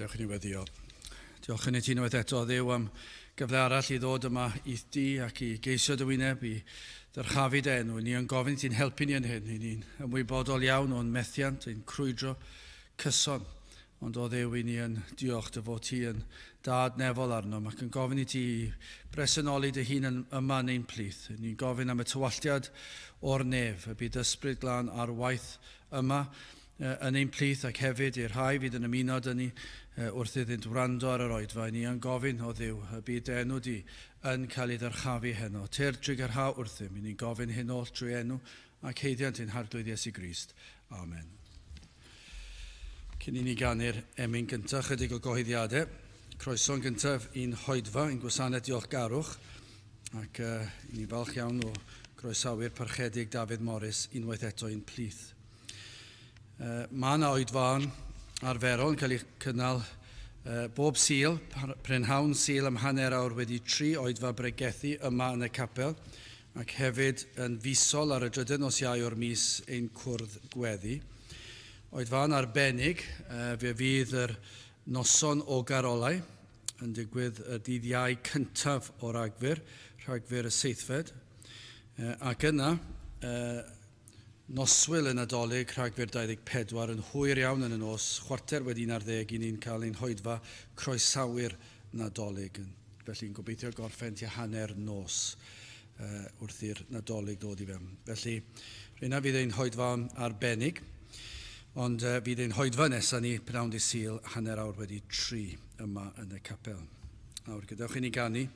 Gadewch i ni weddio. Diolch yn i ti unwaith eto, Dduw, am gyfle arall i ddod yma i'th di ac i geisio dy wyneb, i ddyrchafu dy enw. Ni yn gofyn i ti'n helpu ni yn hyn. I ni'n ymwybodol iawn o'n methiant, ein crwydro cyson. Ond o Dduw, i ni yn diolch dy fod ti yn dad nefol arnom ac yn gofyn i ti bresenoli dy hun yn yma yn ein plith. Ni'n gofyn am y tywalltiad o'r nef, y bydd ysbryd glân ar waith yma yn ein plith ac hefyd i'r rhai fydd yn ymuno â ni wrth iddynt wrando ar yr oedfa. Ni yn gofyn, o Dduw, y bydd dy enw di yn cael ei ddyrchafu heno. Tyrd trugarha wrthym. I ni'n gofyn hyn oll trwy enw ac haeddiant ein Harglwydd Iesu Grist. Amen. Cyn i ni ganu'r emyn gyntaf, chydig o gyhoeddiadau. Croeso'n gyntaf i'n hoedfa, i'n gwasanaeth diolchgarwch, ac uh, i ni falch iawn o groesawu'r parchedig Dafydd Morris unwaith eto i'n plith. Mae yna oedfaon arferol yn cael eu cynnal bob Sul, prynhawn Sul am hanner awr wedi tri oedfa bregethu yma yn y capel, ac hefyd yn fisol ar y drydedd nos Iau o'r mis ein cwrdd gweddi. Oedfaon arbennig, fe fydd yr noson o garolau yn digwydd y dydd Iau cyntaf o Ragfyr, Rhagfyr y seithfed, ac yna Noswyl y Nadolig, Rhagfyr 24, yn hwyr iawn yn y nos, chwarter wedi 11 i ni'n cael ein hoedfa croesawu'r Nadolig. Felly yn gobeithio gorffen tua hanner nos uh, wrth i'r Nadolig ddod i fewn. Felly, rheina fydd ein hoedfa arbennig, ond uh, fydd ein hoedfa nesaf ni pnawn dydd Sul hanner awr wedi tri yma yn y capel. Nawr, gadewch i ni ganu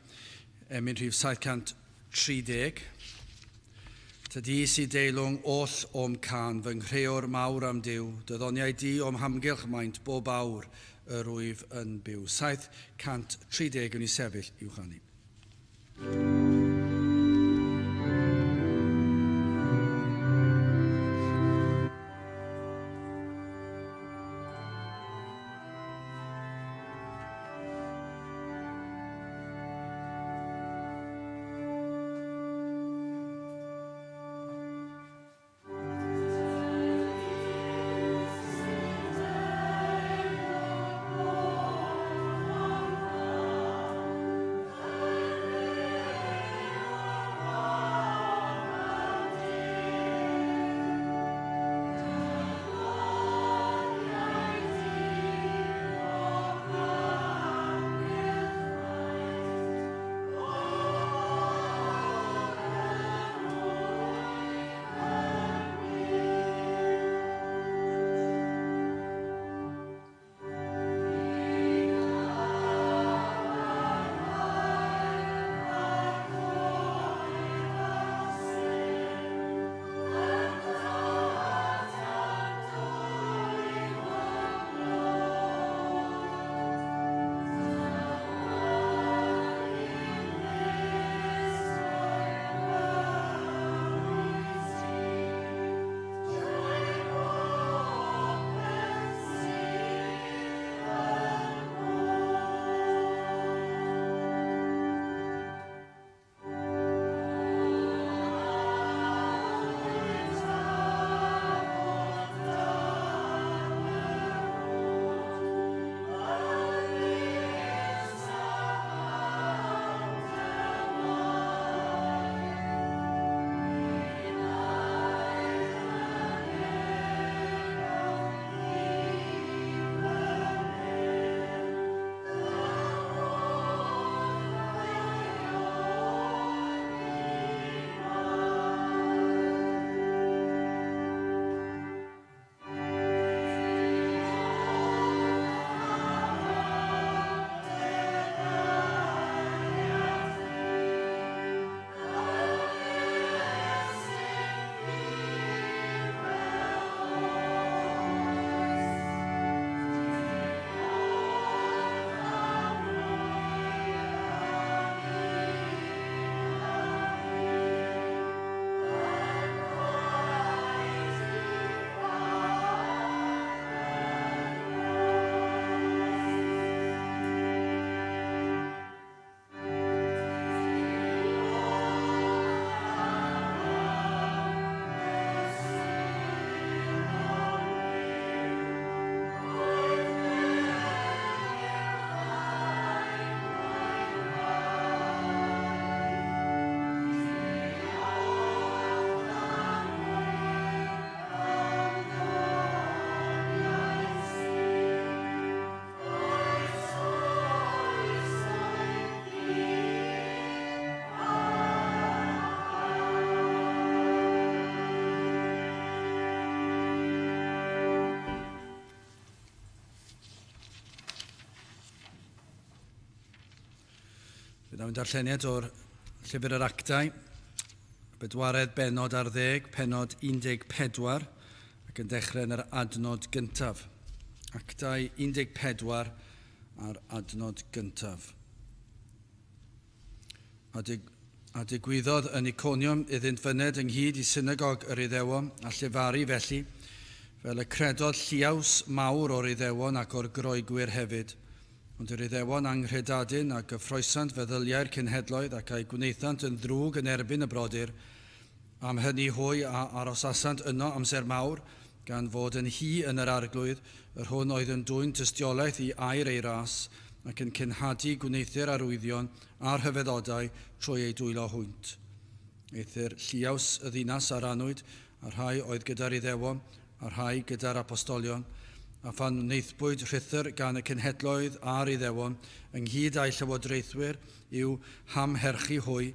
emyn rhif 730. Tydi sy deilwng oll o'm cân, fy nghreor mawr a'm Duw, dy ddoniau di o'm hamgylch maent bob awr yr wyf yn byw. 730 yn i sefyll i'w chanu. Fe ddaw'n darlleniad o'r Llyfr yr Actau, y bedwaredd bennod ar ddeg, pennod 14, ac yn dechrau yn yr adnod gyntaf. Actau 14 a'r adnod gyntaf. A, dig, a digwyddodd yn Iconium iddynt fyned ynghyd i synagog yr Iddewon, a llefaru felly, fel y credodd lliaws mawr o'r Iddewon ac o'r Groegwyr hefyd. Ond yr Iddewon anghredadun a gyffroesant feddyliau'r cenhedloedd ac a'i gwnaethant yn ddrwg yn erbyn y brodyr, am hynny hwy a arosasant yno amser mawr, gan fod yn hy yn yr Arglwydd, yr hwn oedd yn dwyn tystiolaeth i air ei ras, ac yn cenhadu gwneuthur arwyddion a rhyfeddodau trwy eu dwylo hwynt. Eithr lliaws y ddinas a rannwyd, a rhai oedd gyda'r Iddewon, a rhai gyda'r apostolion, a phan wnaethpwyd rhuthr gan y cenhedloedd a'r Iddewon, ynghyd â'u llywodraethwyr, i'w hamherchu hwy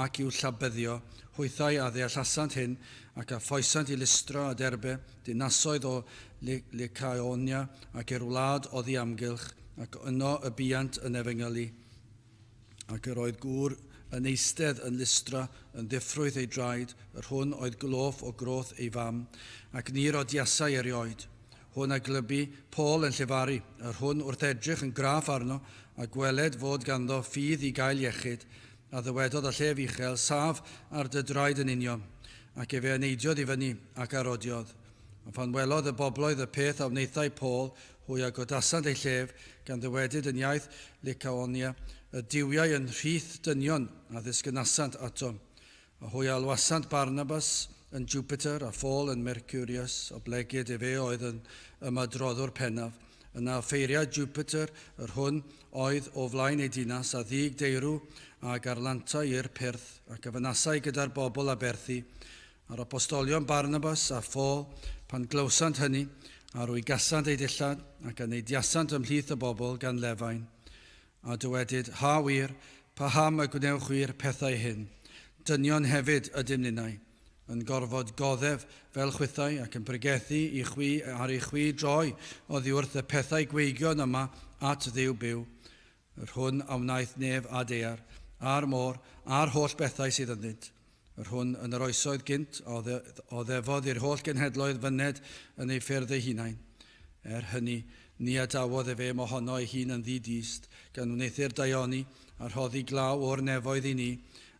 ac i'w llabyddio, hwythau a ddeallasant hyn, ac a ffoesant i Lystra a Derbe, dinasoedd o Lycaonia, ac i'r wlad oddi amgylch, ac yno y buant yn efengylu. Ac yr oedd gŵr yn eistedd yn Lystra, yn ddiffrwyth ei draed, yr hwn oedd gloff o groth ei fam, ac ni rodiasai erioed. Hwn a glybu Paul yn llefaru, yr hwn wrth edrych yn graff arno, a gweled fod ganddo ffydd i gael iechyd, a ddywedodd â llef uchel, Saf ar dy draed yn union. Ac efe a neidiodd i fyny, ac a rodiodd. A phan welodd y bobloedd y peth a wnaethai Paul, hwy a godasant ei llef, gan ddywedyd yn iaith Lycaonia, Y duwiau yn rhith dynion a ddisgynasant ato. A hwy a alwasant Barnabas yn Jupiter, a Phaul yn Mercurius, oblegid efe oedd yn ymadroddwr pennaf. Yna offeiriad Jupiter, yr hwn oedd o flaen ei dinas, a ddug deirw a garlantau i'r pyrth, ac a fynasai gyda'r bobl aberthu, A'r apostolion Barnabas a Phaul, pan glywsant hynny, a rwygasant eu dillad, ac a neidiasant ymhlith y bobl gan lefain, a dywedyd, Ha wir, paham y gwnewch chwi'r pethau hyn? Dynion hefyd ydym ninnau, yn gorfod goddef fel chwithau, ac yn pregethu i chwi ar i chwi droi oddiwrth y pethau gweigion yma at Dduw byw, yr hwn a wnaeth nef a daear, a'r môr, a'r holl bethau sydd ynddynt, yr hwn yn yr oesoedd gynt a oddefodd i'r holl genhedloedd fyned yn eu ffyrdd eu hunain. Er hynny, ni adawodd efe mohono ei hun yn ddi-dyst, gan wneuthur daioni, a rhoddi glaw o'r nefoedd i ni,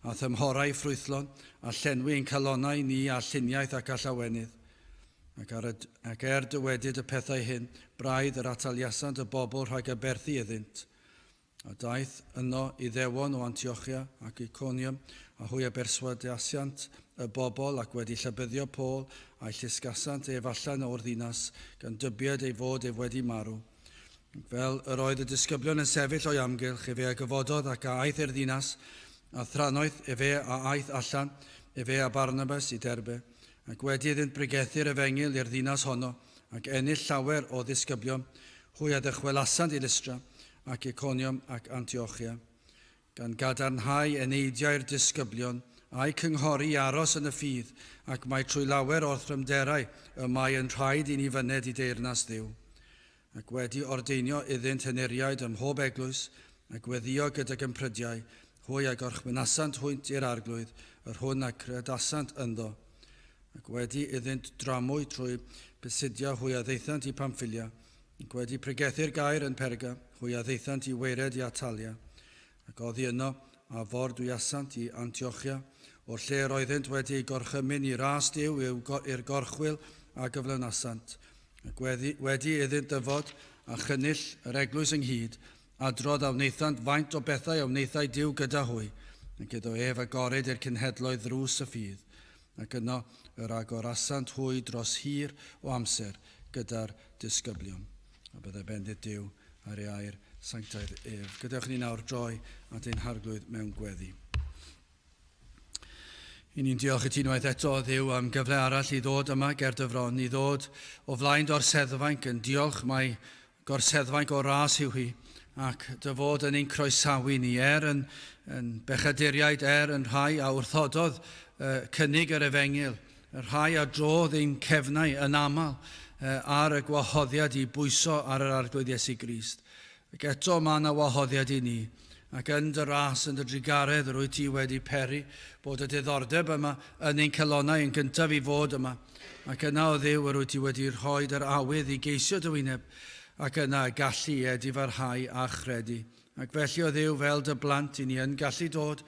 a thymhorau ffrwythlon, a llenwi ein calonnau ni â lluniaeth ac â llawenydd. Ac, ar y, ac er dywedyd y pethau hyn, braidd yr ataliasant y bobl rhag aberthu iddynt. A daeth yno Iddewon o Antiochia ac Iconium, a hwy a berswadiasiant y bobl, ac wedi llabyddio Paul, a'i llusgasant ef allan o'r ddinas, gan dybied ei fod ef wedi marw. Fel yr oedd y disgyblion yn sefyll o'i amgylch, efe a gyfododd ac a aeth i'r ddinas, a thrannoeth efe a aeth allan, efe a Barnabas, i Derbe. Ac wedi iddynt bregethu'r efengyl i'r ddinas honno, ac ennill llawer o ddisgyblion, hwy a ddychwelasant i Lystra, ac Iconium, ac Antiochia, gan gadarnhau eneidiau'r disgyblion, a'u cynghori i aros yn y ffydd, ac mai trwy lawer o'r thrymderau y mae yn rhaid i ni fyned i deyrnas Dduw. Ac wedi ordeinio iddynt henuriaid ym mhob eglwys, a gweddïo gydag ymprydiau, hwy a gorchmynasant hwynt i'r Arglwydd, yr hwn a credasant ynddo. Ac wedi iddynt dramwy trwy Pisidia, hwy a ddaethant i Pamphylia, ac wedi pregethu'r gair yn Perga, hwy a ddaethant i waered i Atalia. Ac oddi yno a fordwyasant i Antiochia, o'r lle yr oeddynt wedi eu gorchymyn i ras Duw i'r gorchwyl a gyflawnasant. Ac wedi, wedi iddynt ddyfod a chynnull yr eglwys ynghyd, adrodd a wnaethant faint o bethau a wnaethai Duw gyda hwy, ac iddo ef agorid i'r cenhedloedd ddrws y ffydd. Ac yno yr agorasant hwy dros hir o amser gyda'r disgyblion. A byddai bendith Duw ar ei air sanctaidd ef. Gadewch i ni nawr droi at ein Harglwydd mewn gweddi. I ni'n diolch i ti unwaith eto, Dduw, am gyfle arall i ddod yma ger dy fron, i ddod o flaen dy orseddfainc yn diolch mai gorseddfainc o ras yw hi, ac dy fod yn ein croesawu ni, er yn, yn bechaduriaid, er yn rhai a wrthododd uh, cynnig yr efengyl, y rhai a drodd ein cefnau yn aml ar y gwahoddiad i bwyso ar yr Arglwydd Iesu Grist. Ac eto mae yna wahoddiad i ni, Ac yn dy ras, yn dy drugaredd, yr wyt ti wedi peri bod y diddordeb yma yn ein calonnau yn gyntaf i fod yma. Ac yna o Dduw yr wyt ti wedi rhoi yr awydd i geisio dy wyneb, ac yna y gallu i edifarhau a chredu. Ac felly o Dduw, fel dy blant, i ni yn gallu dod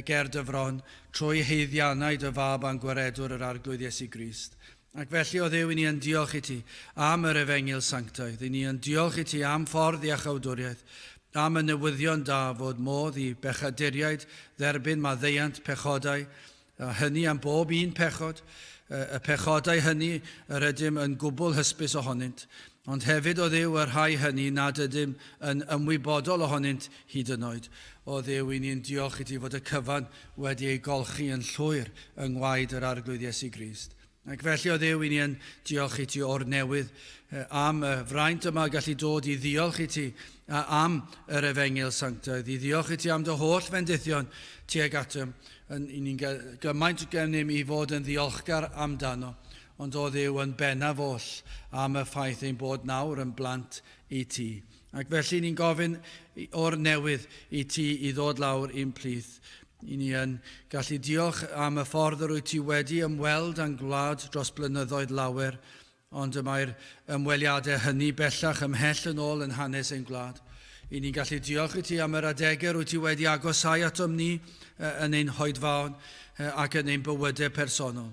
ger dy fron trwy haeddiannau dy fab a'n gwaredwr yr Arglwydd Iesu Grist. Ac felly, o Dduw, i ni yn diolch i ti am yr efengyl sanctaidd. I ni yn diolch i ti am ffordd iachawdwriaeth, am y newyddion da fod modd i bechaduriaid dderbyn maddeuant pechodau, a hynny am bob un pechod, y pechodau hynny yr ydym yn gwbl hysbys ohonynt, ond hefyd, o Dduw, y rhai hynny nad ydym yn ymwybodol ohonynt hyd yn oed. O Dduw, i ni'n diolch i ti fod y cyfan wedi ei golchi yn llwyr yng ngwaed yr Arglwydd Iesu Grist. Ac felly, o Dduw, i ni yn diolch i ti o'r newydd am y fraint yma gallu dod i ddiolch i ti am yr efengyl sanctaidd, i ddiolch i ti am dy holl fendithion tuag atom. I ni'n gymaint gennym i fod yn ddiolchgar amdano, ond o Dduw yn bennaf oll am y ffaith ein bod nawr yn blant i ti. Ac felly ni'n gofyn o'r newydd i ti i ddod lawr i'n plith. I ni yn gallu diolch am y ffordd yr wyt ti wedi ymweld â'n gwlad dros blynyddoedd lawer, ond y mae'r ymweliadau hynny bellach ymhell yn ôl yn hanes ein gwlad. I ni'n gallu diolch i ti am yr adegau rwyt ti wedi agosáu atom ni yn ein hoedfaon ac yn ein bywydau personol.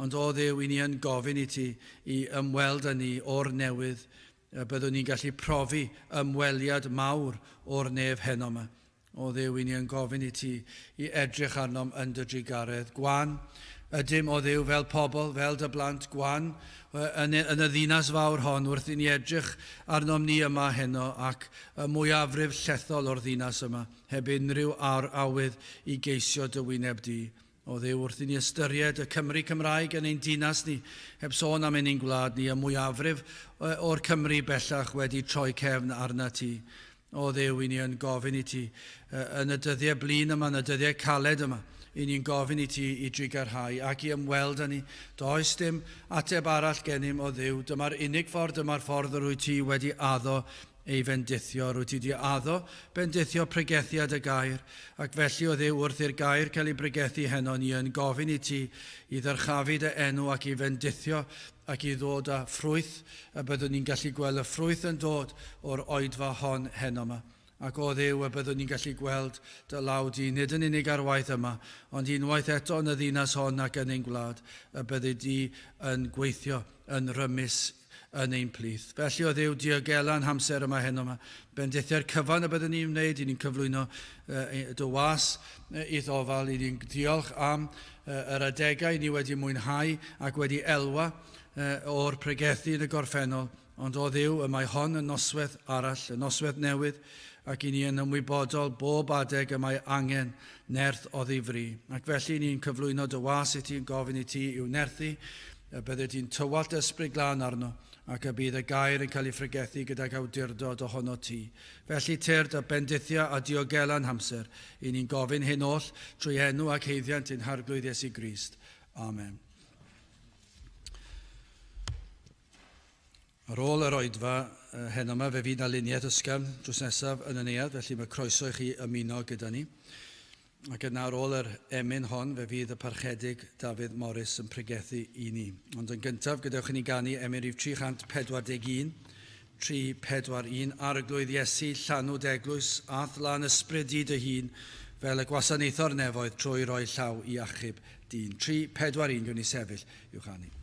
Ond o Dduw, i ni yn gofyn i ti i ymweld â ni o'r newydd Y byddwn ni'n gallu profi ymweliad mawr o'r nef heno 'ma. O Dduw, i ni yn gofyn i ti i edrych arnom yn dy drugaredd. Gwan ydym, o Dduw, fel pobl, fel dy blant, gwan yn, yn y ddinas fawr hon wrth i ni edrych arnom ni yma heno ac y mwyafrif llethol o'r ddinas yma, heb unrhyw ar awydd i geisio dy wyneb di. O Dduw, wrth i ni ystyried y Cymry Cymraeg yn ein dinas ni, heb sôn am ein ein gwlad ni, y mwyafrif o'r Cymry bellach wedi troi cefn arnat ti. O Dduw, i ni yn gofyn i ti, yn y dyddiau blin yma, yn y dyddiau caled yma, i ni'n gofyn i ti i drugarhau ac i ymweld â ni. Does dim ateb arall gennym, o Dduw, dyma'r unig ffordd, dyma'r ffordd yr wyt ti wedi addo ei fendithio. Rwyt ti 'di addo bendithio pregethiad y gair, ac felly, o Dduw, wrth i'r gair cael ei bregethu heno, ni yn gofyn i ti i ddyrchafu dy enw ac i fendithio ac i ddod â ffrwyth, y byddwn ni'n gallu gweld y ffrwyth yn dod o'r oedfa hon heno 'ma. Ac o Dduw, y byddwn ni'n gallu gweld dy law di, nid yn unig ar waith yma, ond unwaith eto yn y ddinas hon ac yn ein gwlad, y byddi di yn gweithio yn rymus yn ein plith. Felly, o Dduw, diogela'n hamser yma heno yma. Bendithiau'r cyfan y byddwn ni'n wneud, i ni'n cyflwyno dy was i'th ofal, i ni'n diolch am yr adegau ni wedi mwynhau ac wedi elwa o'r pregethu yn y gorffennol, ond o Dduw, y mae hon yn noswaith arall, y noswaith newydd, ac i ni yn ymwybodol bob adeg y mae angen nerth oddi fri. Ac felly ni'n cyflwyno dy was i ti yn gofyn i ti i'w nerthu, y byddi di'n tywallt ysbryd glân arno, ac y bydd y gair yn cael ei phregethu gydag awdurdod ohono ti. Felly tyrd a bendithia a diogela'n hamser. I ni'n gofyn hyn oll trwy enw ac haeddiant ein Harglwydd Iesu Grist. Amen. Ar ôl yr oedfa heno yma, fe fydd 'na luniaeth ysgafn drws nesaf yn y neuadd, felly mae croeso i chi ymuno gyda ni. Ac yna ar ôl yr emyn hon, fe fydd y Parchedig Dafydd Morris yn pregethu i ni. Ond yn gyntaf, gadewch i ni ganu emyn rhif 341, 341, Arglwydd Iesu, llanw d'eglwys, a'th lân ysbryd di dy hun, fel y gwasanaetho'r nefoedd trwy roi llaw i achub dyn. 341, gewn ni sefyll i'w chanu.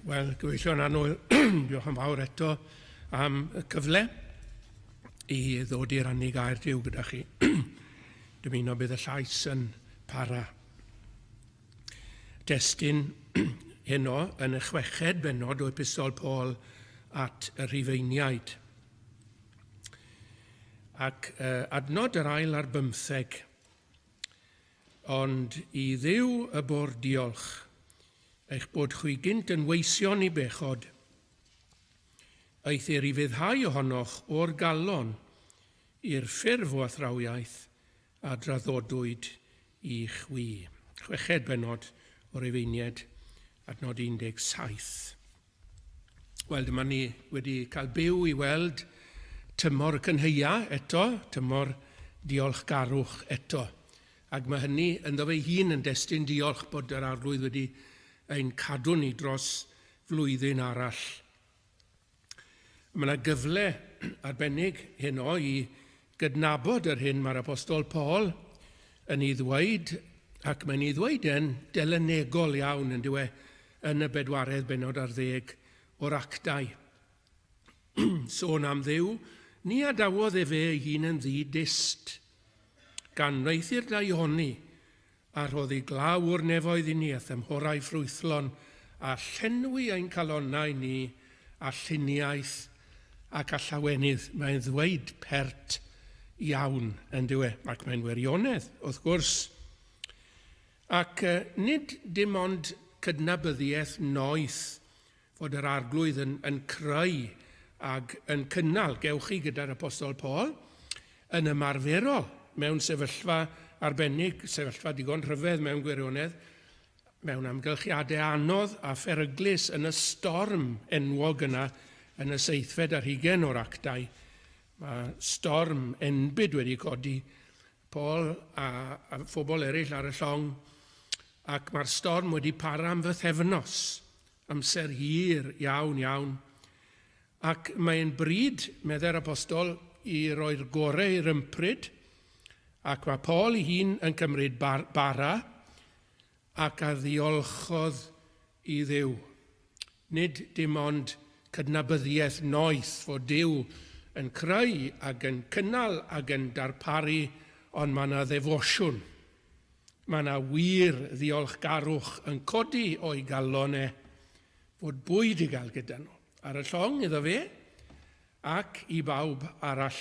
Wel, gyfeillion annwyl, diolch yn fawr eto am y cyfle i ddod i rannu gair Duw gyda chi. Dymuno bydd y llais yn para. Destun heno yn y chweched bennod o epistol Paul at y Rhufeiniaid. Ac uh, adnod yr ail ar bymtheg. Ond i Dduw y bo'r diolch, eich bod chwi gynt yn weision i bechod, eithr i fuddhau ohonoch o'r galon i'r ffurf o athrawiaeth a draddodwyd i chwi. Chweched bennod o'r Rufeiniaid, adnod 17. Wel, dyma ni wedi cael byw i weld tymor y cynhaea eto, tymor diolchgarwch eto. Ac mae hynny ynddo fe'i hun yn destun diolch bod yr Arglwydd wedi ein cadw ni dros flwyddyn arall. Mae yna gyfle arbennig heno i gydnabod yr hyn mae'r Apostol Paul yn ei ddweud, ac mae'n ei ddweud e'n delynegol iawn yn dyw e, yn y bedwaredd bennod ar ddeg o'r Actau. Sôn am Dduw, ni adawodd efe ei hun yn ddi-dyst, gan wneuthur daioni A rhoddi glaw o'r nefoedd i ni a thymhorau ffrwythlon, a llenwi ein calonnau ni â lluniaeth ac â llawenydd. Mae'n ddweud pert iawn, yn dyw e? Ac mae'n wirionedd, wrth gwrs. Ac nid dim ond cydnabyddiaeth noeth fod yr Arglwydd yn, yn creu ag yn cynnal, gewch chi gyda'r Apostol Paul, yn ymarferol mewn sefyllfa arbennig, sefyllfa digon rhyfedd mewn gwirionedd, mewn amgylchiadau anodd a pheryglus yn y storm enwog yna yn y seithfed ar hugain o'r actau. Mae storm enbyd wedi codi Paul a, a phobl eraill ar y llong, ac mae'r storm wedi para am fythefnos. Amser hir iawn, iawn. Ac mae'n bryd, meddai'r apostol, i roi'r gorau i'r ympryd, ac mae Paul ei hun yn cymryd bar bara ac a ddiolchodd i Dduw. Nid dim ond cydnabyddiaeth noeth fod Duw yn creu ac yn cynnal ac yn darparu, ond mae yna ddefosiwn. Mae yna wir ddiolchgarwch yn codi o'i galon e fod bwyd i gael gyda nhw, ar y llong iddo fe ac i bawb arall.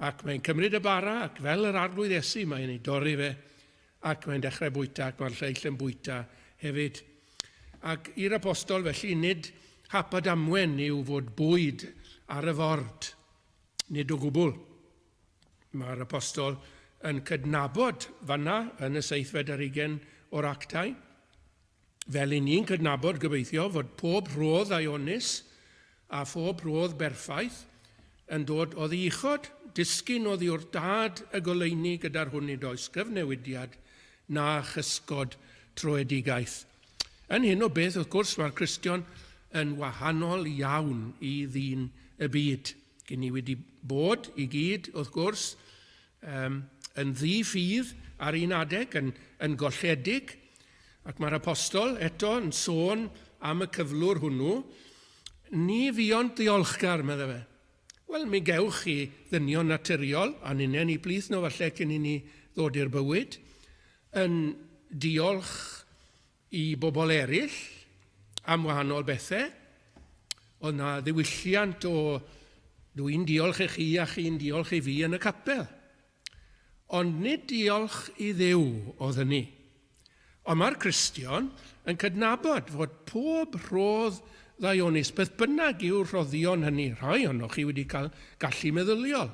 Ac mae'n cymryd y bara ac fel yr Arglwydd Iesu mae'n ei dorri fe ac mae'n dechrau bwyta ac mae'r lleill yn bwyta hefyd. Ac i'r apostol felly nid hap a damwen yw fod bwyd ar y ford, nid o gwbl. Mae'r apostol yn cydnabod fanna yn y seithfed ar hugain o'r Actau, fel i ni'n cydnabod, gobeithio, fod pob rhodd aionus a phob rhodd berffaith yn dod oddi uchod, disgyn oddi wrth Dad y goleuni gyda'r hwn nid oes gyfnewidiad na chysgod troedigaeth. Yn hyn o beth, wrth gwrs, mae'r Cristion yn wahanol iawn i ddyn y byd. Gyn ni wedi bod i gyd, wrth gwrs, um, yn ddi-ffydd ar un adeg, yn, yn golledig, ac mae'r apostol eto yn sôn am y cyflwr hwnnw. Ni fuont ddiolchgar, meddai fe. Wel, mi gewch chi ddynion naturiol, a ninnen i blith nhw falle cyn i ni ddod i'r bywyd, yn diolch i bobl eraill am wahanol bethau. Oedd na ddiwylliant o dw i'n diolch i chi a chi'n diolch i fi yn y capel. Ond nid diolch i Dduw oedd hynny. Ond mae'r Cristion yn cydnabod fod pob rhodd ddaionus, beth bynnag yw'r rhoddion hynny, rhai ohonoch chi wedi cael gallu meddyliol,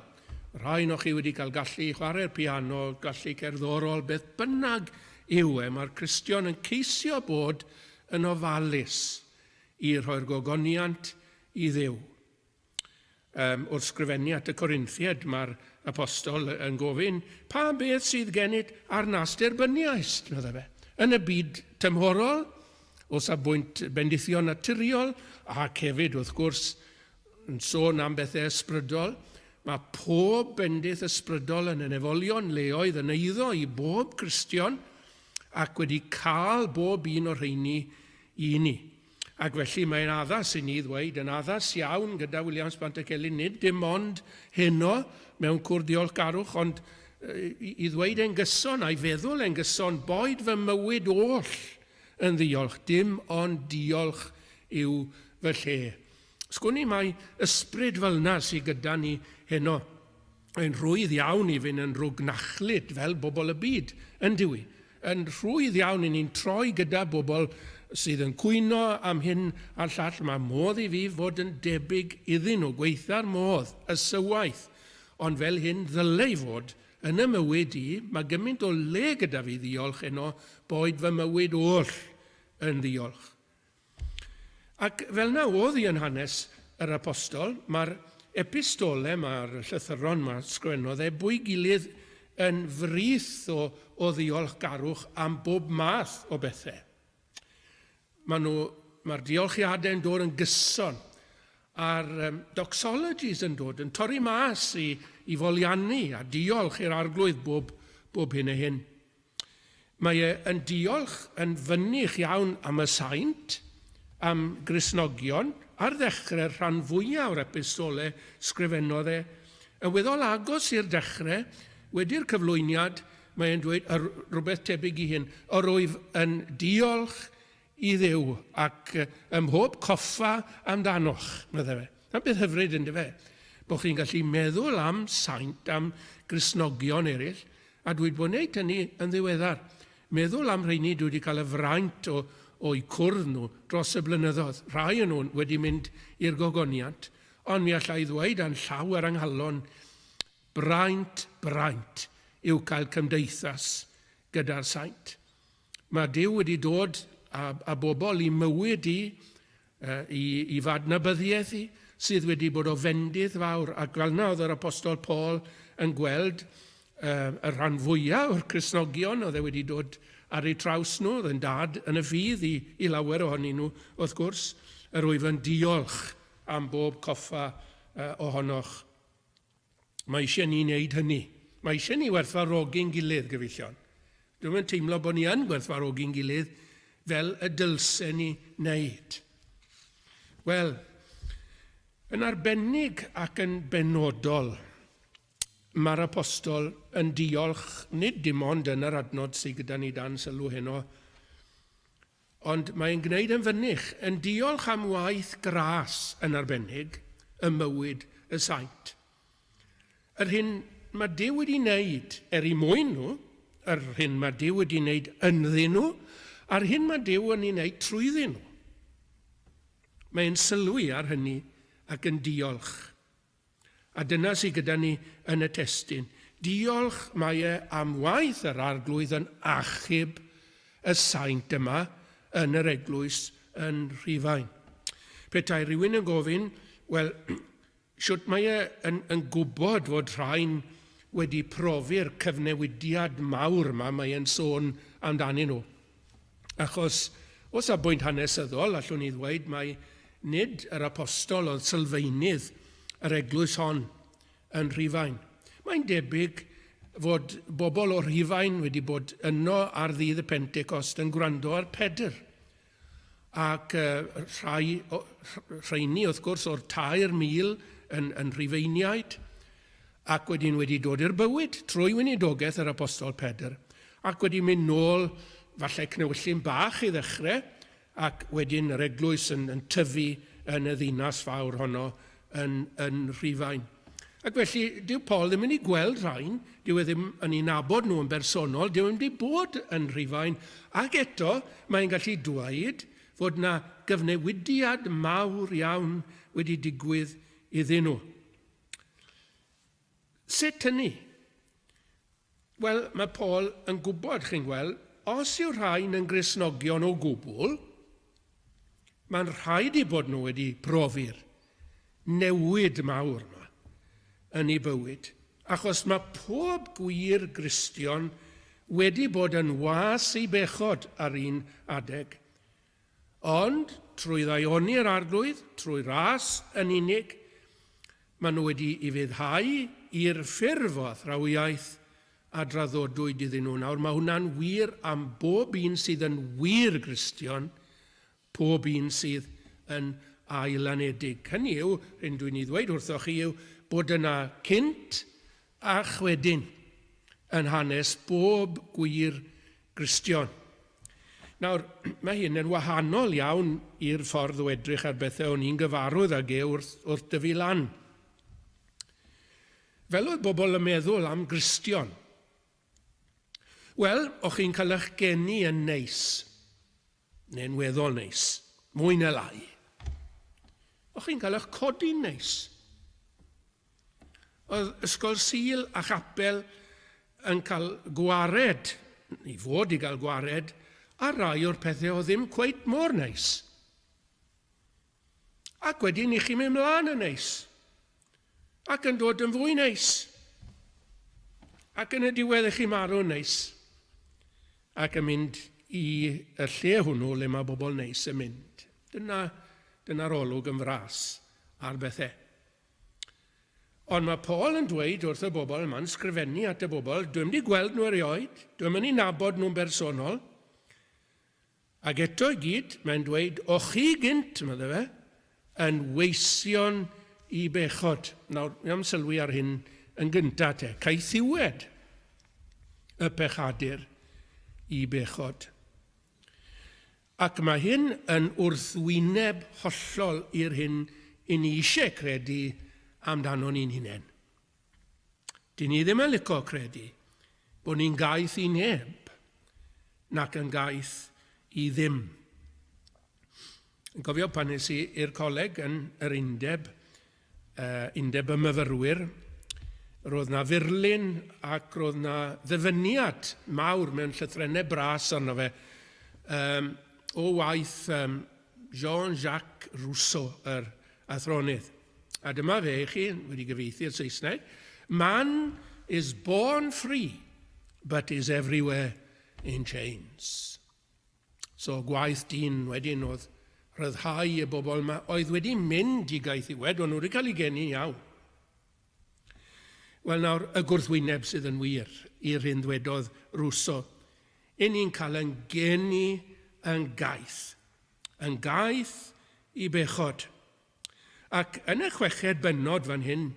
Rhai ohonoch chi wedi cael gallu i chwarae'r piano, gallu cerddorol, beth bynnag yw e, mae'r Cristion yn ceisio bod yn ofalus i rhoi'r gogoniant i Dduw. Um, wrth sgrifennu at y Corinthiaid, mae'r apostol yn gofyn, pa beth sydd gennyt ar nas derbyniaist, meddai fe. Yn y byd tymhorol, o safbwynt bendithion naturiol, ac hefyd, wrth gwrs, Yn sôn am bethau ysbrydol, mae pob bendith ysbrydol yn y nefolion leoedd yn eiddo i bob Cristion ac wedi cael bob un o'r rheini i ni. Ac felly mae'n addas i ni ddweud, yn addas iawn gyda Williams Pantycelyn, nid dim ond heno mewn cwrdd diolchgarwch, ond i, i ddweud e'n gyson a'i feddwl e'n gyson, boed fy mywyd oll yn ddiolch, dim ond diolch yw fy lle. Sgwn i mai ysbryd fel yna sydd gyda ni heno. Mae'n rhwydd iawn i fynd yn rwgnachlyd fel bobl y byd, yn dyw i? Yn rhwydd iawn i ni'n troi gyda bobl sydd yn cwyno am hyn a'r llall. Mae modd i fi fod yn debyg iddyn nhw, gweitha'r modd, ysywaeth. Ond fel hyn ddyle i fod yn y mywyd i, mae gymaint o le gyda fi ddiolch heno, boed fy mywyd oll yn ddiolch. Ac fel na oedd hi yn hanes yr apostol, mae'r epistole, mae'r llythyron mae sgwennodd e bwy gilydd yn frith o, o ddiolchgarwch am bob math o bethau. Mae nhw, mae'r diolchiadau'n dod yn gyson, a'r um, doxologies yn dod yn torri mas i, i foliannu a diolch i'r arglwydd bob, bob hyn a hyn. Mae e yn diolch yn fynych iawn am y saint, am Gristnogion, ar ddechrau'r rhan fwyaf o'r epistole sgrifennodd e. Yn weddol agos i'r dechrau, wedi'r cyflwyniad, mae e'n dweud rhywbeth tebyg i hyn, Yr wyf yn diolch i Dduw ac ym mhob coffa amdanoch, meddai fe. Dyna beth hyfryd, ynddo fe? Bod chi'n gallu meddwl am saint, am Gristnogion eraill, a dwi wedi bod yn gwneud hynny yn ddiweddar. Meddwl am rheini dwi wedi cael y fraint o, o'u cwrdd nhw dros y blynyddoedd. Rhai o'n nhw wedi mynd i'r gogoniant, ond mi allai ddweud a'n llaw ar ynghalon, braint, braint yw cael cymdeithas gyda'r saint. Mae Duw wedi dod â, â bobl i mywyd i, i, i f'adnabyddiaeth i, sydd wedi bod o fendith fawr. Ac fel yna oedd yr apostol Paul yn gweld uh, y rhan fwyaf o'r Cristnogion oedd e wedi dod ar eu traws nhw, oedd yn dad yn y ffydd i, i lawer ohonyn nhw, wrth gwrs, yr wyf yn diolch am bob coffa uh, ohonoch. Mae eisiau ni wneud hynny. Mae eisiau ni werthfawrogi'n gilydd, gyfeillion. Dwi'm yn teimlo bod ni yn gwerthfawrogi'n gilydd fel y dylse ni wneud. Wel, yn arbennig ac yn benodol, mae'r apostol yn diolch nid dim ond yn yr adnod sydd gyda ni dan sylw heno, Ond mae'n gwneud yn fynych, yn diolch am waith gras yn arbennig ym mywyd y saint. Yr hyn mae Duw wedi wneud er eu mwyn nhw, yr hyn mae Duw wedi wneud ynddyn nhw, a'r hyn mae Duw yn ei wneud trwyddyn nhw. Mae'n sylwi ar hynny ac yn diolch. A dyna sydd gyda ni yn y testun. Diolch mae e am waith yr Arglwydd yn achub y saint yma yn yr eglwys yn Rhufain. Petai rhywun yn gofyn, wel, shwt mae e yn, yn gwybod fod rhain wedi profi'r cyfnewidiad mawr yma mae e'n sôn amdanyn nhw? Achos, o safbwynt hanesyddol, allwn ni ddweud mai nid yr apostol oedd sylfaenydd yr eglwys hon yn Rhufain. Mae'n debyg fod bobl o Rhufain wedi bod yno ar ddydd y Pentecost yn gwrando ar Pedr. Ac rhai, rheini, wrth gwrs, o'r 3,000 yn, yn Rhufeiniaid, ac wedyn wedi dod i'r bywyd trwy weinidogaeth yr Apostol Pedr, ac wedi mynd nôl, falle cnewyllyn bach i ddechrau, ac wedyn yr eglwys yn, yn tyfu yn y ddinas fawr honno yn, yn Rhufain. Ac felly, dyw Paul ddim yn ei gweld rhain, dyw e ddim yn ei nabod nhw yn bersonol, dyw e ddim wedi bod yn Rhufain, ac eto mae'n gallu dweud fod na gyfnewidiad mawr iawn wedi digwydd iddyn nhw. Sut hynny? Wel, mae Paul yn gwybod, chi'n gweld, os yw rhain yn Gristnogion o gwbl, mae'n rhaid i bod nhw wedi profi'r newid mawr yma yn ei bywyd, achos mae pob gwir Gristion wedi bod yn was ei bechod ar un adeg. Ond, trwy ddaioni'r Arglwydd, trwy ras yn unig, maen nhw wedi ufuddhau i'r ffurf o athrawiaeth a draddodwyd iddyn nhw. Nawr, mae hwnna'n wir am bob un sydd yn wir Gristion, Pob un sydd yn ailanedig. Hynny yw, hyn dwi'n ei ddweud wrthoch chi yw bod yna cynt a chwedyn yn hanes bob gwir Gristion. Nawr, mae hyn yn wahanol iawn i'r ffordd o edrych ar bethau o'n i'n gyfarwydd ag e wrth, wrth dyfu lan. Fel oedd bobl yn meddwl am Gristion. Wel, o'ch chi'n cael eich geni yn neis, neu'n weddol neis, mwy na lai. O'ch chi'n cael eich codi'n neis. Oedd ysgol Sul a chapel yn cael gwared, i fod i gael gwared, ar rai o'r pethau oedd ddim cweit mor neis. Ac wedyn i chi'n mynd mlaen yn neis. Ac yn dod yn fwy neis. Ac yn y diwedd i chi marw'n neis. Ac yn mynd i y lle hwnnw le mae bobl neis yn mynd. Dyna, dyna'r olwg yn fras ar bethau. Ond mae Paul yn dweud wrth y bobl yma'n sgrifennu at y bobl, dwi'n wedi gweld nhw erioed, dwi'n mynd i nabod nhw'n bersonol, Ac eto i gyd, mae'n dweud, O chi gynt, medde fe, yn weision i bechod. Nawr, mi am sylwi ar hyn yn gynta te. Caethiwed y pechadur i bechod. Ac mae hyn yn wrthwyneb hollol i'r hyn i ni eisiau credu amdano ni'n hunain. Dyn ni ddim yn lico credu bod ni'n gaeth i neb, nac yn gaeth i ddim. Yn cofio pan nes i i'r coleg yn yr undeb, uh, undeb y myfyrwyr, roedd na furlun ac roedd na ddyfyniad mawr mewn llythrennau bras arno fe um, o waith um, Jean-Jacques Rousseau, yr athronydd. A dyma fe i chi, wedi gyfieithu i'r Saesneg, Man is born free, but is everywhere in chains. So gwaith dyn wedyn oedd rhyddhau y bobl yma oedd wedi mynd i gaethiwed, o'n nhw wedi cael eu geni'n iawn. Wel nawr, y gwrthwyneb sydd yn wir i'r hyn ddwedodd Rousseau. Yn ni'n cael yn geni yn gaeth. Yn gaeth i bechod. Ac yn y chweched bennod fan hyn,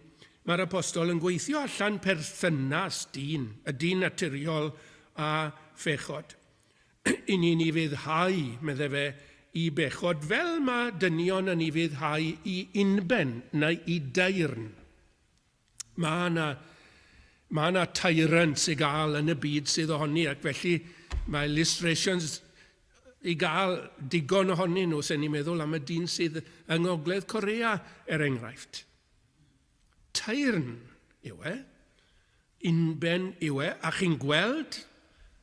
mae'r apostol yn gweithio allan perthynas dyn, y dyn naturiol a phechod. I ni'n ufuddhau, medde fe, i bechod fel mae dynion yn ufuddhau i unben neu i daearn. Mae yna mae yna tyrants i gael yn y byd sydd ohoni ac felly mae illustrations i gael digon ohonyn nhw, sen ni'n meddwl am y dyn sydd yng Ngogledd Korea, er enghraifft. Teyrn yw e, unben yw e, a chi'n gweld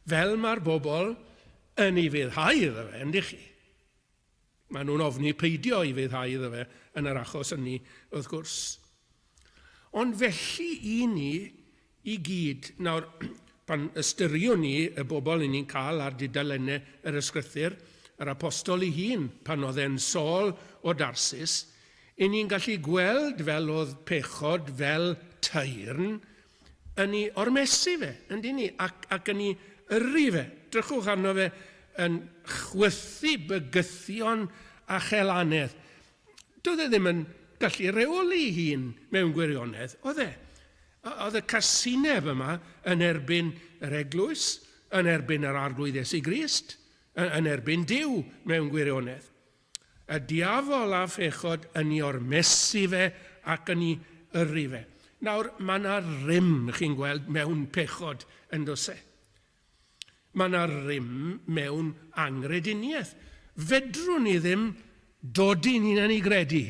fel mae'r bobl yn ei fyddhau iddo fe, yndych chi? Maen nhw'n ofni peidio i fyddhau iddo fe yn yr achos ynni, wrth gwrs. Ond felly i ni i gyd, nawr, pan ystyriwn ni y bobl i ni'n cael ar dudalennau yr Ysgrythur, yr apostol ei hun, pan oedd e'n Saul o Darsus, i ni'n gallu gweld fel oedd pechod fel teyrn yn ei ormesu fe, yn dyn ni, ac, ac yn ei yrru fe. Drychwch arno fe yn chwythu bygythion a chelanedd. Doedd e ddim yn gallu reoli ei hun mewn gwirionedd, oedd e? Oedd y casineb yma yn erbyn yr eglwys, yn erbyn yr Arglwydd Iesu Grist, yn erbyn Duw mewn gwirionedd. Y diafol a phechod yn ei ormesu fe ac yn ei yrru fe. Nawr, mae yna rym, chi'n gweld, mewn pechod, yn does e? Mae yna rym mewn anghrediniaeth. Fedrwn ni ddim dodi'n hunain i gredu,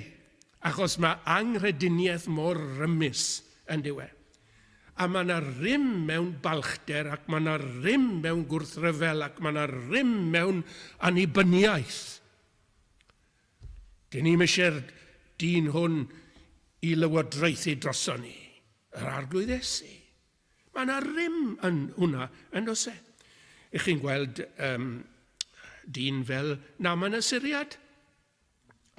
achos mae anghrediniaeth mor rymus yn dyw e. A mae yna rym mewn balchder, ac mae yna rym mewn gwrthryfel, ac mae yna rym mewn annibyniaeth. Dyn ni'm eisiau'r dyn hwn i lywodraethu droson ni, yr Arglwydd Iesu. Mae yna rym yn hwnna, yn does e? Ych chi'n gweld um, dyn fel Naaman y Syriad?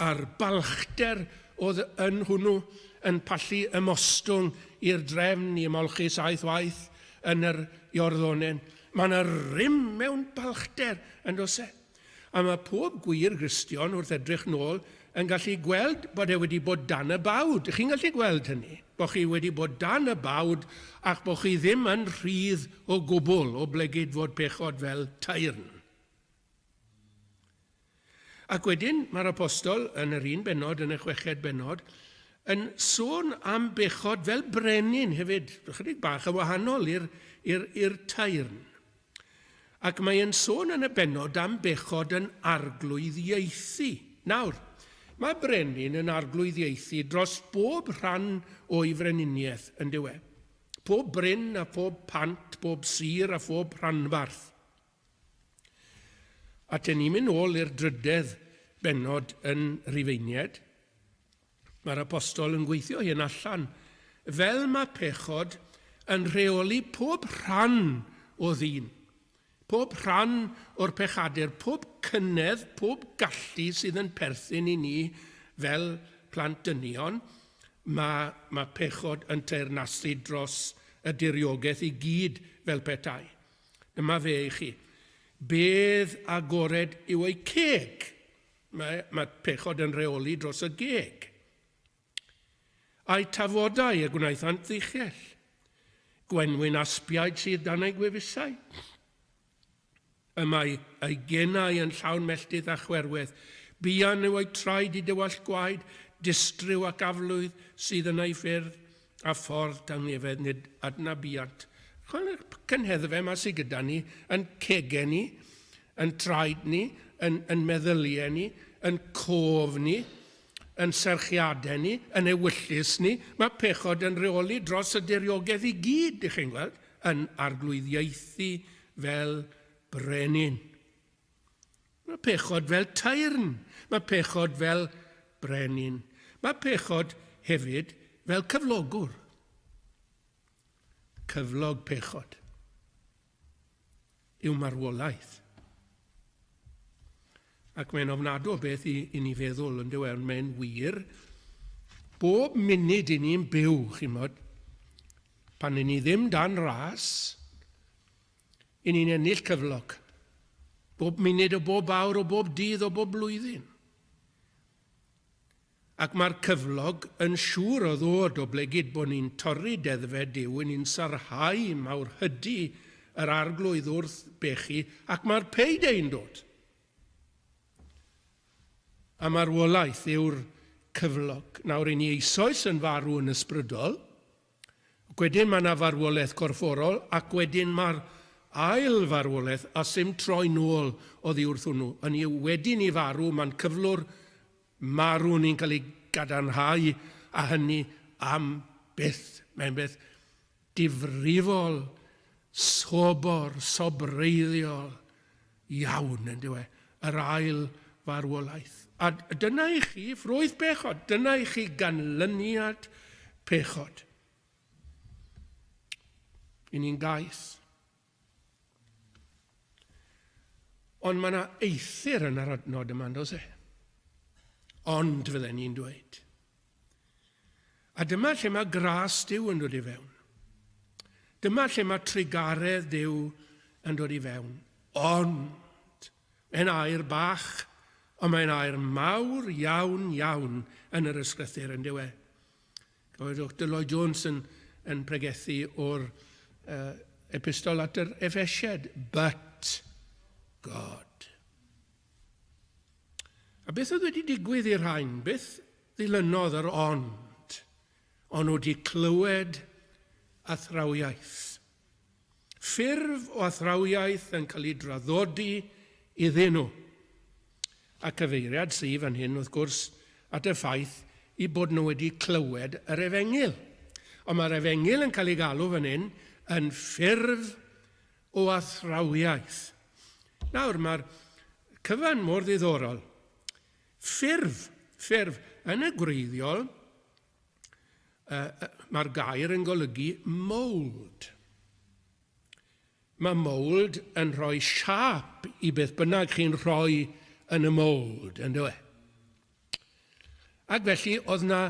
A'r balchder oedd yn hwnnw yn pallu ymostwng i'r drefn i ymolchi saith waith yn yr Iorddonen. Mae yna rym mewn balchder, yn does e? A mae pob gwir Gristion wrth edrych nôl yn gallu gweld bod e wedi bod dan y bawd. Chi'n gallu gweld hynny, bod chi wedi bod dan y bawd ac bod chi ddim yn rhydd o gwbl o blegid fod pechod fel teyrn. Ac wedyn mae'r apostol yn yr un bennod, yn y chweched bennod, yn sôn am bechod fel brenin hefyd, ychydig bach yn wahanol i'r teyrn. Ac mae e'n sôn yn y bennod am bechod yn arglwyddiaethu. Nawr, mae brenin yn arglwyddiaethu dros bob rhan o'i freniniaeth, yn dyw e? Pob bryn a phob pant, pob sir a phob rhanbarth. A ten ni'n mynd nôl i'r drydedd bennod yn Rhufeiniaid, Mae'r apostol yn gweithio hyn allan, fel mae pechod yn rheoli pob rhan o ddyn, pob rhan o'r pechadur, pob cynedd, pob gallu sydd yn perthyn i ni fel plant dynion, mae, mae pechod yn teyrnasu dros y diriogaeth i gyd fel petai. Dyma fe i chi. Bedd agored yw ei ceg. Mae, mae pechod yn rheoli dros y geg. A'i tafodau y gwnaethant ddichell. Gwenwyn aspiaid sydd dan ei gwefusau. Y mae ei genau yn llawn melltith a chwerwedd. Buan yw ei traed i dywallt gwaed, distryw ac aflwydd sydd yn ei ffyrdd, a ffordd tangnefedd nid adnabuant. Chwarae'r cynheddfe yma sydd gyda ni, yn cegau ni, yn traed ni, yn, yn meddyliau ni, yn cof ni, yn serchiadau ni, yn ewyllys ni. Mae pechod yn rheoli dros y diriogaeth i gyd, ych chi'n gweld, yn arglwyddiaethu fel brenin. Mae pechod fel teyrn. Mae pechod fel brenin. Mae pechod hefyd fel cyflogwr. Cyflog pechod yw marwolaeth. Ac mae'n ofnadw o beth i, i ni feddwl yn dyw e, mae'n wir. Bob munud i ni'n byw, chi'n modd, pan i ni ddim dan ras, I ni'n ennill cyflog. Bob munud o bob awr o bob dydd o bob blwyddyn. Ac mae'r cyflog yn siŵr o ddod o blegid bod ni'n torri deddfau Duw, i ni'n sarhau mawrhydi yr Arglwydd wrth bechu, ac mae'r payday yn dod. A marwolaeth yw'r cyflog. Nawr, i ni eisoes yn farw yn ysbrydol, Ac wedyn mae yna farwolaeth corfforol, ac wedyn mae'r ail farwolaeth, a sim troi nôl oddi wrth hwnnw. Hynny yw, wedi ni farw, mae'n cyflwr marw ni'n cael ei gadarnhau, a hynny am byth. Mae'n beth difrifol, sobor, sobreiddiol iawn, yn dyw e, yr ail farwolaeth. A dyna i chi ffrwyth pechod, dyna i chi ganlyniad pechod. I ni'n gaeth. Ond mae yna eithr yn yr adnod yma, yn does e? Ond, fydden ni'n dweud. A dyma lle mae gras Duw yn dod i fewn. Dyma lle mae trugaredd Duw yn dod i fewn. Ond, mae'n air bach, ond mae'n air mawr iawn, iawn yn yr ysgrythur, yn dyw e. Cofiwch Dr Lloyd Jones yn, yn pregethu o'r uh, epistol at yr Efesiad, but God. A beth oedd wedi digwydd i'r rhain? Beth ddilynodd yr ond? O'n nhw wedi clywed athrawiaeth. Ffurf o athrawiaeth yn cael ei draddodi iddyn nhw. A cyfeiriad sydd fan hyn, wrth gwrs, at y ffaith i bod nhw wedi clywed yr efengyl. Ond mae'r efengyl yn cael ei galw fan hyn yn ffurf o athrawiaeth. Nawr, mae'r cyfan mor ddiddorol. Ffurf, ffurf. Yn y gwreiddiol, uh, mae'r gair yn golygu mould. Mae mould yn rhoi siâp i beth bynnag chi'n rhoi yn y mould, yn dwi? Ac felly, oedd na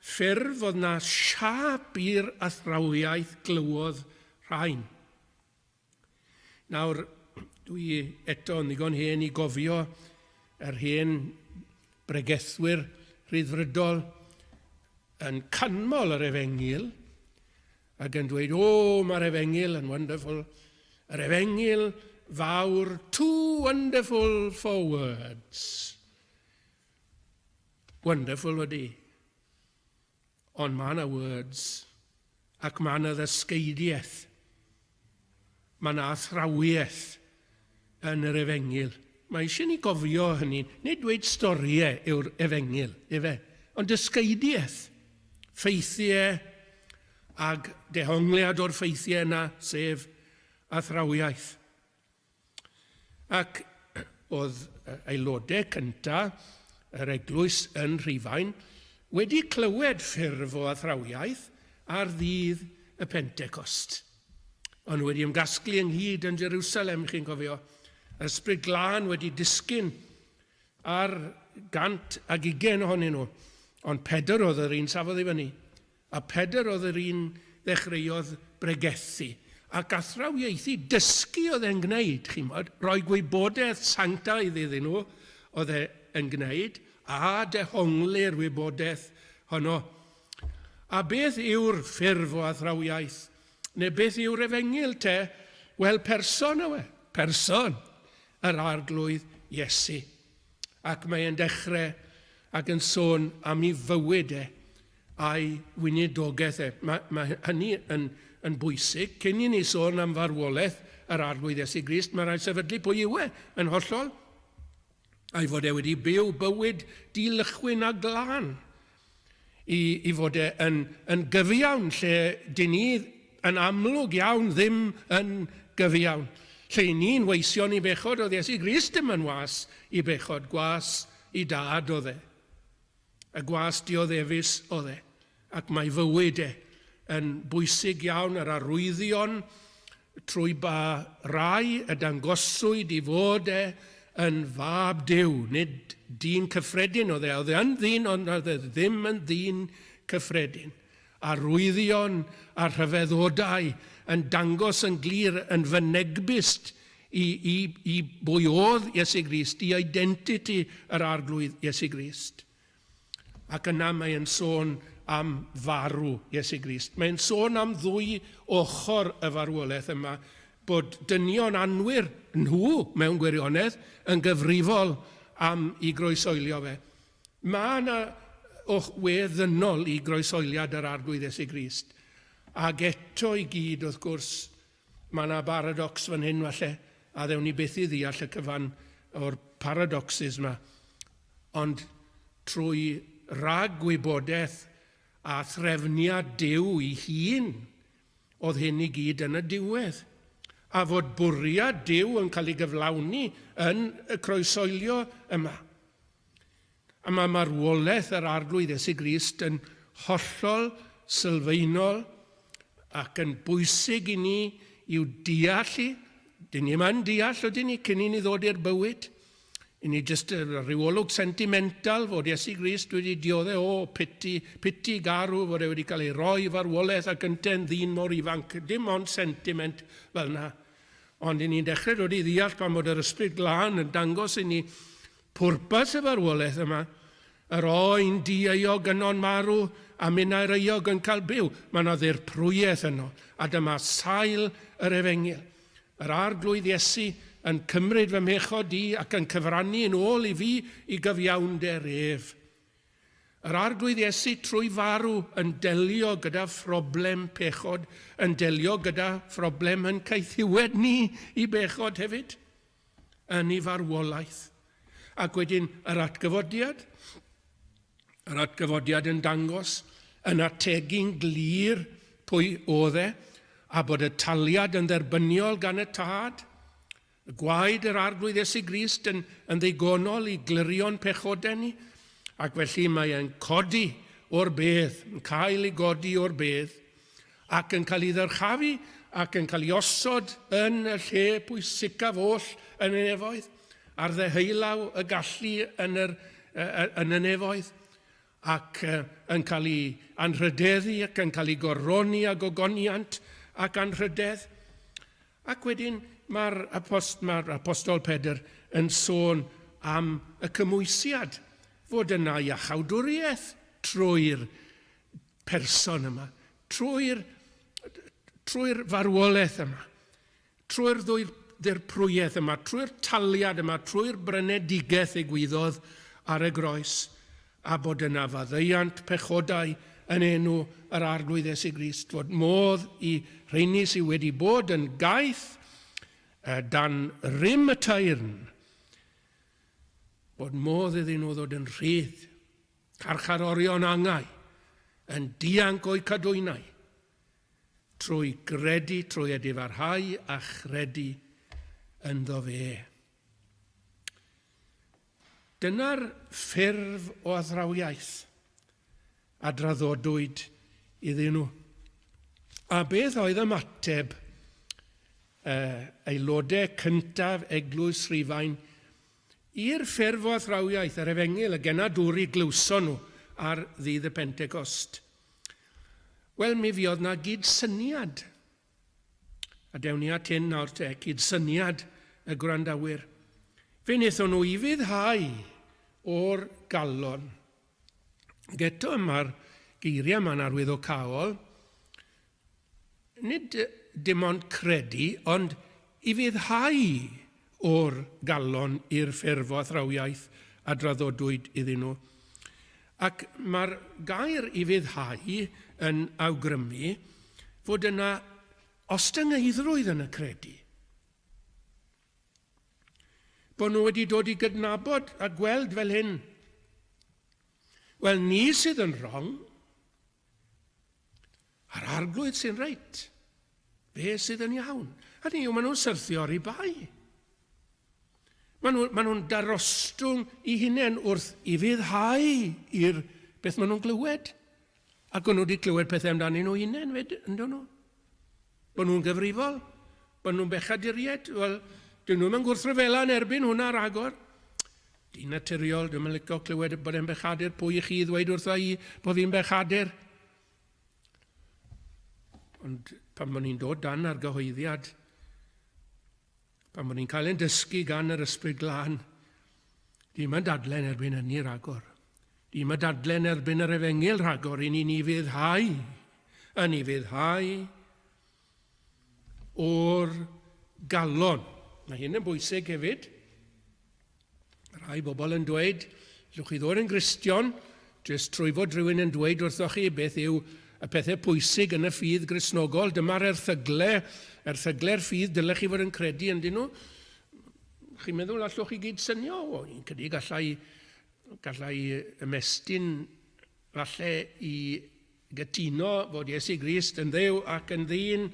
ffurf, oedd na siâp i'r athrawiaeth glywodd rhain. Nawr, Dwi eto yn ddigon hen i gofio yr hen bregethwyr rhyddfrydol yn canmol yr efengyl ac yn dweud, o, mae'r efengyl yn wonderful, yr efengyl fawr, too wonderful for words. Wonderful ydy. Ond mae yna words, ac mae yna ddysgeidiaeth, mae yna athrawiaeth yn yr efengyl. Mae eisiau ni gofio hynny. Nid dweud storïau yw'r efengyl, ife, ond dysgeidiaeth, ffeithiau ag dehongliad o'r ffeithiau yna, sef athrawiaeth. Ac oedd aelodau cyntaf yr eglwys yn Rhufain wedi clywed ffurf o athrawiaeth ar ddydd y Pentecost. Ond wedi ymgasglu ynghyd yn Jerusalem, chi'n cofio, yr Ysbryd Glân wedi disgyn ar 120 ohonyn nhw. Ond Pedr oedd yr un safodd i fyny. A Pedr oedd yr un ddechreuodd bregethu ac athrawiaethu, dysgu oedd e'n gwneud, chi'n gwybod, rhoi gwybodaeth sanctaidd iddyn nhw oedd e yn gwneud, a dehongli'r wybodaeth honno. A beth yw'r ffurf o athrawiaeth? Neu beth yw'r efengyl te? Wel, person yw e, person yr Arglwydd Iesu. Ac mae e'n dechrau ac yn sôn am ei fywyd e a'i weinidogaeth e. Mae, mae hynny yn, yn bwysig. Cyn i ni sôn am farwolaeth yr Arglwydd Iesu Grist, mae rhaid sefydlu pwy yw e yn hollol. A'i fod e wedi byw bywyd dilychwyn a glân. I, i fod e yn, yn gyfiawn lle dyn ni yn amlwg iawn ddim yn gyfiawn. Lle i ni'n weision i bechod oedd Iesu Grist ddim yn was i bechod, gwas i dad oedd e. Y gwas dioddefus oedd e, ac mae fywyd e yn bwysig iawn, yr arwyddion trwy ba rai y dangoswyd i fod e yn fab Duw, nid dyn cyffredin oedd e, oedd e yn ddyn ond oedd e ddim yn ddyn cyffredin. Arwyddion a rhyfeddodau yn dangos yn glir yn fynegbust i, i, i bwy oedd Iesu Grist, i identity yr Arglwydd Iesu Grist. Ac yna mae'n sôn am farw Iesu Grist. Mae'n sôn am ddwy ochr y farwolaeth yma, bod dynion anwir nhw, mewn gwirionedd, yn gyfrifol am i groesoelio fe. Mae yna och wedd ddynol i groesoeliad yr Arglwydd Iesu Grist. Ac eto i gyd, wrth gwrs, Mae yna baradocs fan hyn falle, a ddewn ni byth i ddeall y cyfan o'r paradoxes yma. Ond trwy ragwybodaeth a threfniad Duw i hun, oedd hyn i gyd yn y diwedd. A fod bwriad Duw yn cael ei gyflawni yn y croesoelio yma. A mae marwolaeth yr Arglwydd Iesu Grist yn hollol sylfaenol ac yn bwysig i ni i'w deall i. Dyn ni yma'n deall ydyn ni cyn i ni ddod i'r bywyd. I ni jyst rhyw olwg sentimental fod Iesu Grist wedi diodde o piti, piti garw fod e wedi cael ei roi i farwolaeth ac ynte'n ddyn mor ifanc. Dim ond sentiment fel yna. Ond i ni'n dechrau dod i ddeall pan bod yr Ysbryd Glân yn dangos i ni Pwrpas y farwolaeth yma, yr oen di-euog yno'n marw a minnau'r euog yn cael byw. Mae yna ddirprwyaeth yno, a dyma sail yr efengyl. Yr Arglwydd Iesu yn cymryd fy mhechod i ac yn cyfrannu yn ôl i fi i gyfiawnder ef. Yr Arglwydd Iesu trwy farw yn delio gyda phroblem pechod, yn delio gyda phroblem yn caethiwed ni i bechod hefyd. yn ei farwolaeth. Ac wedyn yr atgyfodiad, yr atgyfodiad yn dangos, yn ategu'n glir pwy oedd e, a bod y taliad yn dderbyniol gan y tad, y gwaed yr Arglwydd Iesu Grist yn, yn ddigonol i glirio'n pechodau ni, ac felly mae e'n codi o'r bedd, yn cael ei godi o'r bedd, ac yn cael ei ddyrchafu ac yn cael ei osod yn y lle pwysicaf oll yn y nefoedd, ar ddeheulaw y gallu yn, yr, yn y nefoedd, ac yn cael ei anrhydeddu ac yn cael ei goroni â gogoniant ac anrhydedd. Ac wedyn mae'r apost, mae apostol Pedr yn sôn am y cymwysiad, fod yna iachawdwriaeth trwy'r person yma, trwy'r trwy farwolaeth yma, trwy'r ddwy ddirprwyaeth yma, trwy'r taliad yma, trwy'r brynedigaeth ddigwyddodd ar y groes, a bod yna faddeuant pechodau yn enw yr Arglwydd Iesu Grist, fod modd i rheini sydd wedi bod yn gaeth dan rym y teyrn, bod modd iddyn nhw ddod yn rhydd, carcharorion angau, yn dianc o'u cadwynau, trwy gredu, trwy edifarhau a chredu ynddo fe. Dyna'r ffurf o athrawiaeth a draddodwyd iddyn nhw. A beth oedd ymateb aelodau cyntaf Eglwys Rhufain i'r ffurf o athrawiaeth, yr efengyl, y genadwri glywson nhw ar ddydd y Pentecost? Wel, mi fuodd 'na gydsyniad. A dewn ni at hyn nawr te, cydsyniad y gwrandawyr. Fe wnaethon nhw ufuddhau o'r galon. Ac eto mae'r geiriau yma'n arwyddocaol. Nid dim ond credu, ond ufuddhau o'r galon i'r ffurf o athrawiaeth a draddodwyd iddyn nhw. Ac mae'r gair ufuddhau yn awgrymu fod yna ostyngeiddrwydd yn y credu. Bod nhw wedi dod i gydnabod a gweld fel hyn. Wel, ni sydd yn wrong, A'r arglwydd sy'n reit. Fe sydd yn iawn. Hynny yw, maen nhw'n syrthio ar ei bai. Maen nhw'n maen nhw darostwng i hunain wrth i fuddhau i'r beth maen nhw'n glywed. Ac o'n nhw wedi clywed pethau amdanyn nhw hunain, fyd, ynddo nhw? Bod nhw'n gyfrifol, bod nhw'n bechaduriaid. Wel, dyn nhw'n gwrthryfela yn erbyn hwnna ragor. Dyn naturiol, dwi'n licio clywed bod e'n bechadur. Pwy i chi ddweud wrtha i bod fi'n bechadur? Ond pan bod ni'n dod dan argyhoeddiad, pan bod ni'n cael ein dysgu gan yr Ysbryd Glân, dim yn dadlen erbyn hynny rhagor. Dim yn dadlen erbyn yr efengyl rhagor, i ni'n ufuddhau, yn ufuddhau o'r galon. Mae hyn yn bwysig hefyd. Rhai bobl yn dweud, llwch chi ddod yn Gristion, jyst trwy fod rhywun yn dweud wrthoch chi beth yw y pethau pwysig yn y ffydd Gristnogol. Dyma'r erthygle, erthygle'r ffydd dylech chi fod yn credu ynddyn nhw. Chi'n meddwl allwch chi gyd synio? O, i'n credu gallai, gallai ymestyn falle i gytuno fod Iesu Grist yn Dduw ac yn ddyn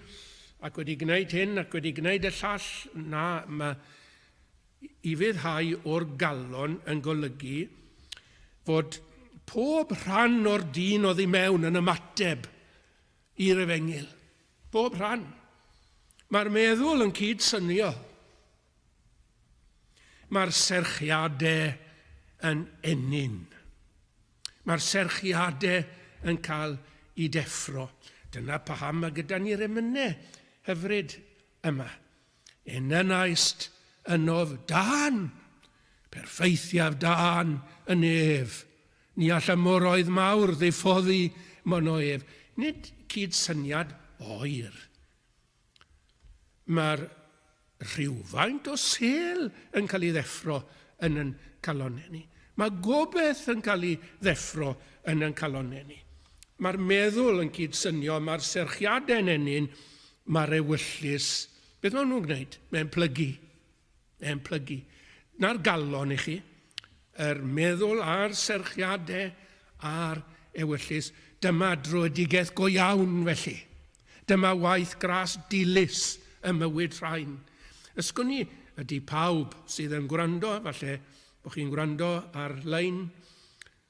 ac wedi gwneud hyn ac wedi gwneud y llall. Na, mae ufuddhau o'r galon yn golygu fod pob rhan o'r dyn oddi mewn yn ymateb i'r efengyl. Bob rhan. Mae'r meddwl yn cyd-synio. Mae'r serchiadau yn ennyn. Mae'r serchiadau yn cael eu deffro. Dyna paham mae gyda ni'r emynau hyfryd yma. Enynnaist ynof dân, perffeithiaf dân yn ef. Ni all y moroedd mawr ddiffoddi mono ef. Nid cyd-syniad oer. Mae'r rhywfaint o sêl yn cael ei ddeffro yn yn calonnau ni. Mae gobeith yn cael ei ddeffro yn yn calonnau ni. Mae'r meddwl yn cydsynio, mae'r serchiadau'n ennyn, mae'r ewyllys. Beth maen nhw'n gwneud? Mae'n plygu. Mae'n plygu. Na'r galon i chi, yr meddwl a'r serchiadau a'r ewyllys. Dyma dröedigaeth go iawn felly. Dyma waith gras dilys ym mywyd rhain. Ysgwn i ydy pawb sydd yn gwrando, falle bod chi'n gwrando ar-lein,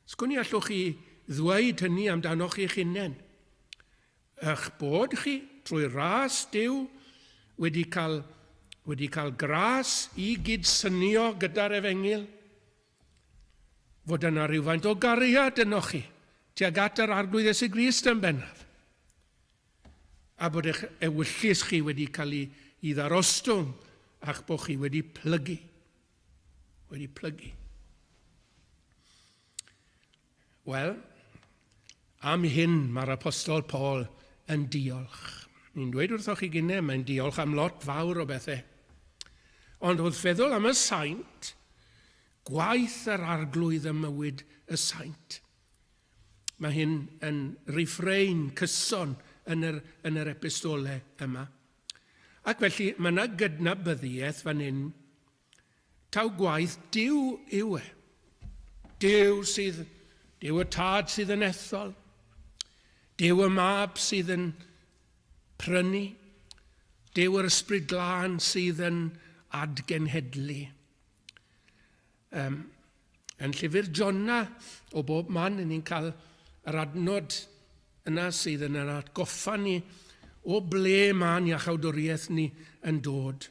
sgwn i allwch chi ddweud hynny amdanoch chi'ch hunain. Eich bod chi, trwy ras Duw, wedi cael, wedi cael gras i gydsynio gyda'r efengyl, fod yna rhywfaint o gariad ynoch chi tuag at yr Arglwydd Iesu Grist yn bennaf, a bod eich ewyllys chi wedi cael ei, ei ddarostwng a'ch bod chi wedi plygu. Wedi plygu. Wel, am hyn mae'r apostol Paul yn diolch. Ni'n dweud wrthoch chi gynne, mae'n diolch am lot fawr o bethau. Ond wrth feddwl am y saint, gwaith yr arglwydd ym mywyd y saint. Mae hyn yn refrain cyson yn yr, yn yr epistole yma. Ac felly mae yna gydnabyddiaeth fan hyn taw gwaith Duw yw e. Duw sydd, Duw y Tad sydd yn ethol, Duw y Mab sydd yn prynu, Duw yr Ysbryd Glân sydd yn adgenhedlu. Um, yn llyfr Jona, o bob man, ni'n cael yr adnod yna sydd yn yr atgoffa ni o ble mae'n iachawdwriaeth ni yn dod.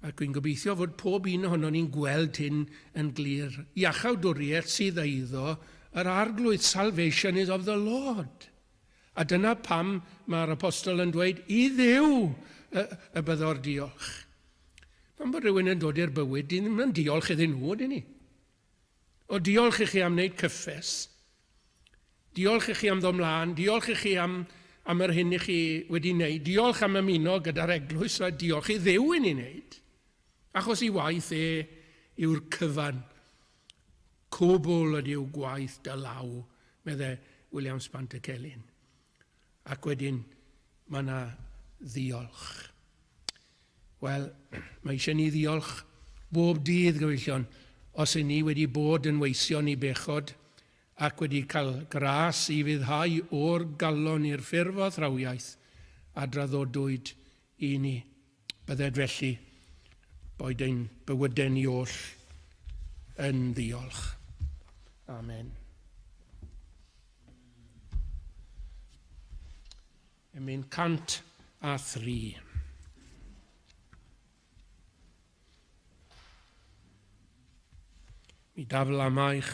Ac dwi'n gobeithio fod pob un ohono ni'n gweld hyn yn glir. Iachawdwriaeth sydd eiddo yr arglwydd, salvation is of the Lord. A dyna pam mae'r apostol yn dweud, i Dduw y, y byddo'r diolch. Pan bod rhywun yn dod i'r bywyd, dyn ddim yn diolch iddyn nhw, dyn ni. O diolch i chi am wneud cyffes. Diolch i chi am ddod mlaen, diolch i chi am, am yr hyn i chi wedi wneud, diolch am ymuno gyda'r eglwys, a diolch i Dduw i ni wneud. Achos i waith e yw'r cyfan. Cwbl ydyw gwaith dy law, medde Williams Pantycelyn. Ac wedyn mae yna ddiolch. Wel, mae eisiau ni ddiolch bob dydd, gyfeillion, os y ni wedi bod yn weision i bechod ac wedi cael gras i fuddhau o'r galon i'r ffurf o athrawiaeth a draddodwyd i ni. Bydded felly, boed ein bywydau ni oll yn ddiolch. Amen. Emyn 103. Mi dafl amaich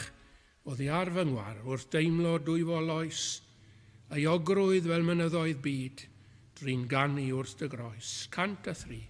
oddi ar fy ngwar wrth deimlo dwyfol oes, euogrwydd fel mynyddoedd byd, drin ganu wrth dy groes. 103.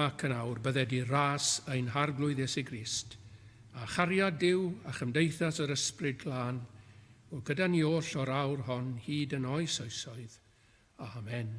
Ac yn awr, bydded i ras ein Harglwydd Iesu Grist, a chariad Duw a chymdeithas yr Ysbryd Glân, fod gyda ni oll o'r awr hon hyd yn oes oesoedd. Amen.